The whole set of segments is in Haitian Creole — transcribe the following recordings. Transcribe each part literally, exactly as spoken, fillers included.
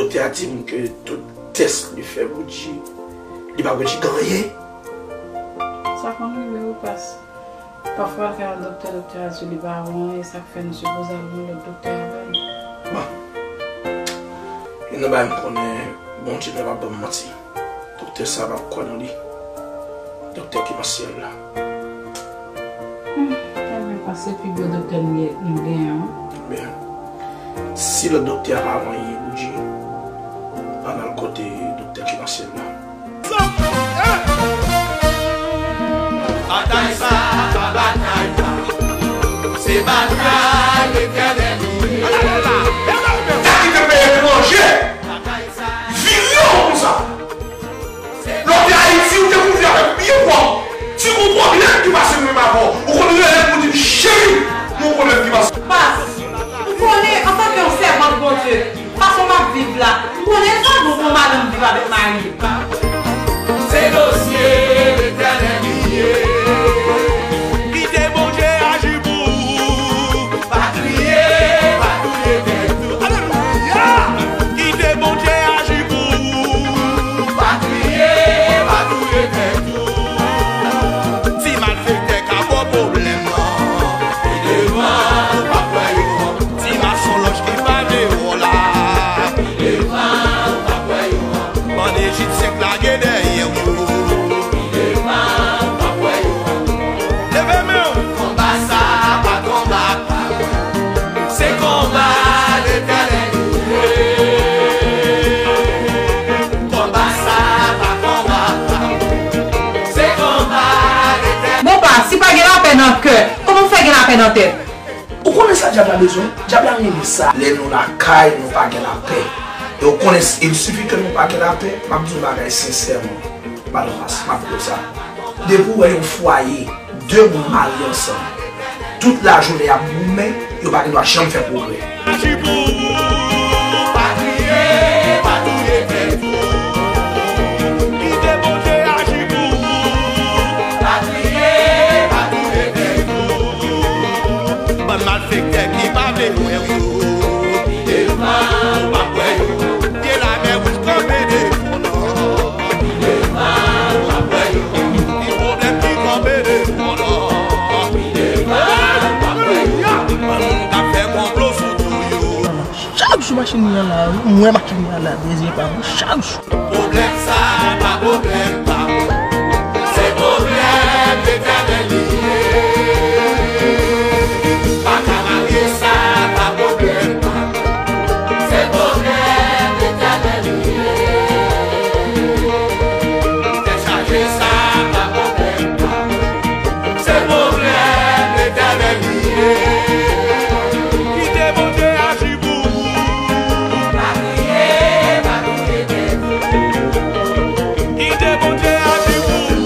Doktè a di m ke tout tès li fè Boudji, li pa Boudji gen anyen. Sa konn rive wi, pas. Pafwa l ka al doktè, doktè a di li pa wè anyen, sa k fè nou sipoze al yon lòt doktè avè l. Bon. Youn nan bagay m konnen, Bondye pa p ap ban m manti. Doktè sa p ap kwè nan li. Doktè ki nan syèl la. Hmm, ebyen, pas se pi gwo doktè nou ye, nou genyen an. Byen. Si lòt doktè a pa wè anyen, Boudji, ann al kote doktè ki nan syèl la. Batay sa a pa batay pa, se batay Letènèl li ye. Sa ki te peye etranje, vire w konsa. Lè w te Ayiti, ou te kouvri avèk pye pwòp. Si gon pwoblèm ki pase menm avè w, ou konn rele m pou di m, "Cheri, gon pwoblèm ki pase." Pas, ou konnen, antanke yon sèvant Bondye, fason m ap viv la, ou konnen sa bon pou madanm viv avèk mari l. Se dosye Letènèl li ye. Kite Bondye aji pou ou. Pa kriye, pa touye tèt ou. Alelouya! Kite Bondye aji pou ou. Pa kriye, pa touye tèt ou. Ti malfektè ka ba w pwoblèm nan, pi devan ou p ap wè yo. Ti masonlòj ki pa vle wè w la, pi devan ou p ap wè yo. Bann Ejipsyen k lage dèyè w yo. Leve men w. Konba sa a pa konba pa w. Se konba Letènèl li ye. Konba sa a pa konba pa w. Se konba Letènèl. Bon, pa, si pa gen lapè nan kè, kòman w fè gen lapè nan tèt? Ou konnen sa dyab la bezwen? Dyab la renmen sa. Lè nou lakay, nou pa gen lapè. E ou konnen, il sifi ke nou pa gen lapè, m ap di yon bagay sensèman, Madan Pas, m ap di w sa. Depi w wè yon fwaye, de moun marye ansanm, tout lajounen y ap goumen, yo pa gen dwa janm fè pwogrè. Aji pou ou, pa kriye, pa touye tèt ou. Kite Bondye aji pou ou, pa kriye, pa touye tèt ou. Bann malfektè ki pa vle wè w yo. Devan ou p ap wè yo. Pye lamè wouj kanpe devan w. Devan ou p ap wè yo. Ti pwoblèm ki kanpe devan w. Devan ou p ap wè yo. Bann moun k ap fè konplo sou do yo. Chak jou machin li an la, m wè machin li an la, dezye pa m, chak jou. Pwoblèm sa a pa pwoblèm pa m. Se pwoblèm Letènèl li ye. Pa ka marye sa a pa pwoblèm pa m. Se pwoblèm Letènèl li ye. Tèt chaje sa a pa pwoblèm pa m. Se pwoblèm Letènèl li ye. Kite Bondye aji pou ou. Pa kriye, pa kriye tèt ou. Kite Bondye aji pou ou.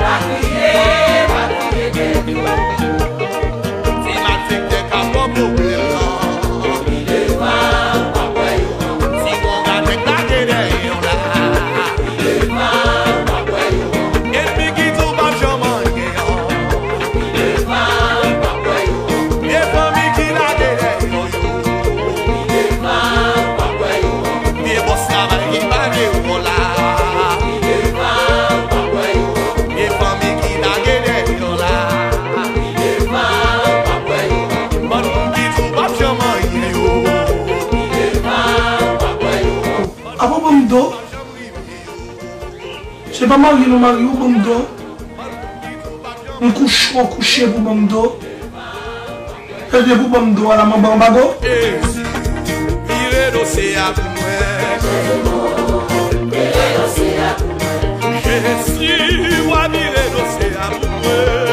Pa kriye, pa kriye tèt ou. Se malfektè k ap ba w pwoblèm nan. Pi devan ou p ap wè yo. Si gon gade k lage dèyè w la. Ennmi ki di w p ap janm anyen an. Vye fanmi ki lage dèyè yo. Vye bòs travay ki pa vle wè w la. Vye fanmi ki lage dèyè w la. Bann moun ki di w p ap janm anyen yo. Apa w ban m do? Se pa marye nou marye, ou ban m do. M kouche, w kouche pou ban m do. E depi w ban m do a la, m anba anbago. Vire dosye a pou mwen. Jezi, w a vire dosye a pou mwen.